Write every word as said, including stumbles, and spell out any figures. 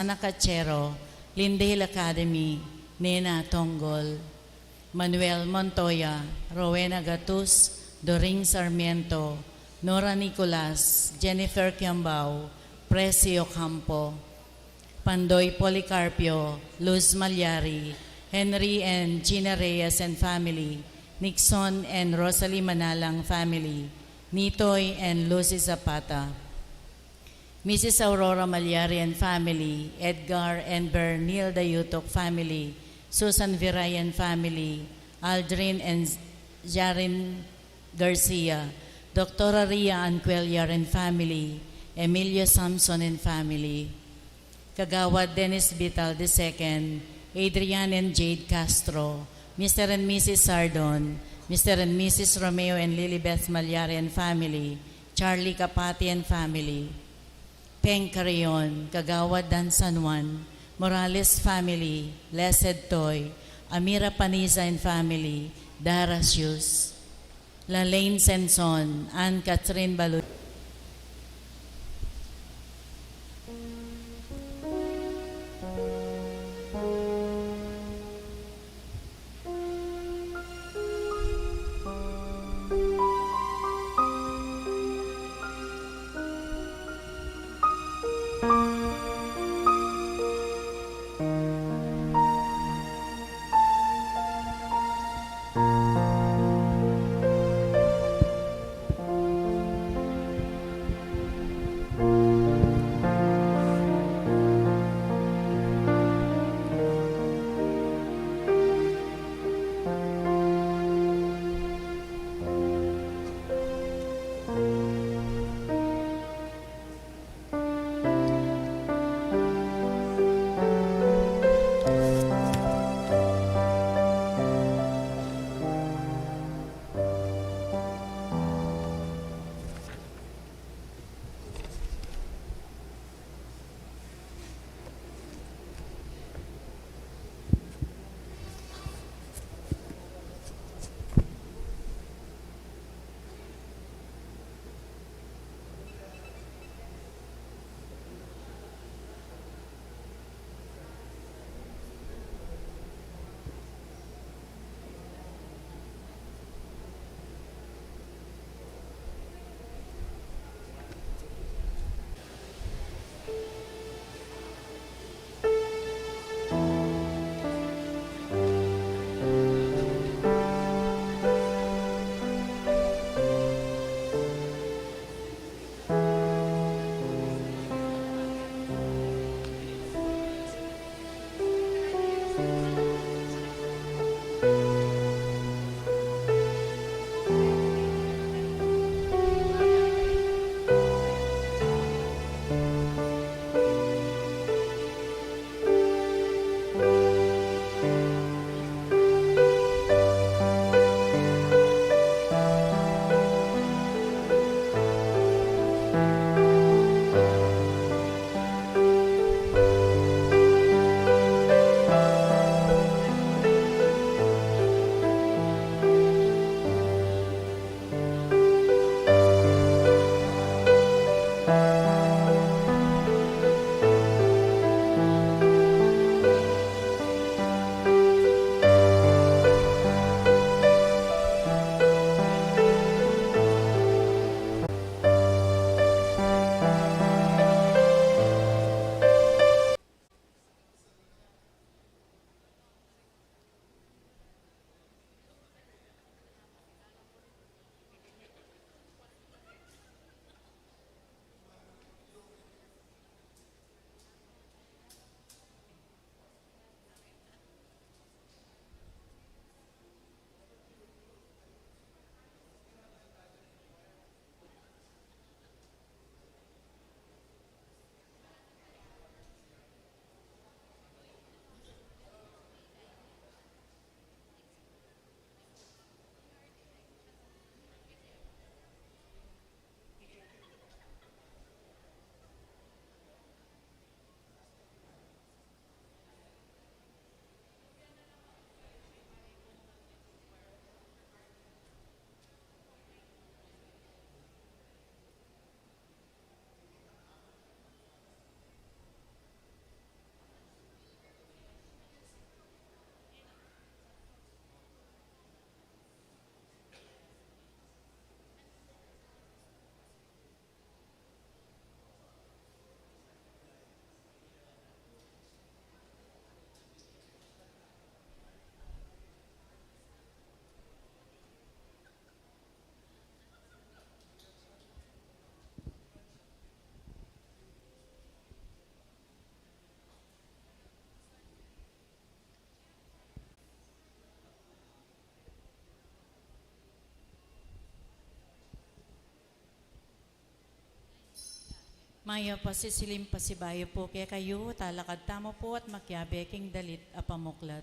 Ana Cachero, Lindale Academy, Nena Tongol, Manuel Montoya, Rowena Gatus, Doring Sarmiento, Nora Nicolas, Jennifer Kiambao, Presi Ocampo, Pandoy Policarpio, Luz Malyari, Henry and Gina Reyes and family, Nixon and Rosalie Manalang family, Nitoy and Lucy Zapata, Missus Aurora Malyari and family, Edgar and Bernilda Yutok family, Susan Viray and family, Aldrin and Jarin Garcia, Doctora Ria Ann Cuellar and family, Emilio Samson and family, Kagawad Dennis Vital the second, Adrian and Jade Castro, Mister and Missus Sardon, Mister and Missus Romeo and Lilibeth Malyari and family, Charlie Capati and family, Peng Carrion, Kagawad Dan San Juan, Morales family, Blessed Toy, Amira Paniza and family, Dara Sius, Lalaine Senson, Ann Catherine Balu. Mayap a sisilim pasibayu pu kekayu, talakad tamu pu at makiabe king dalit a pamuklat.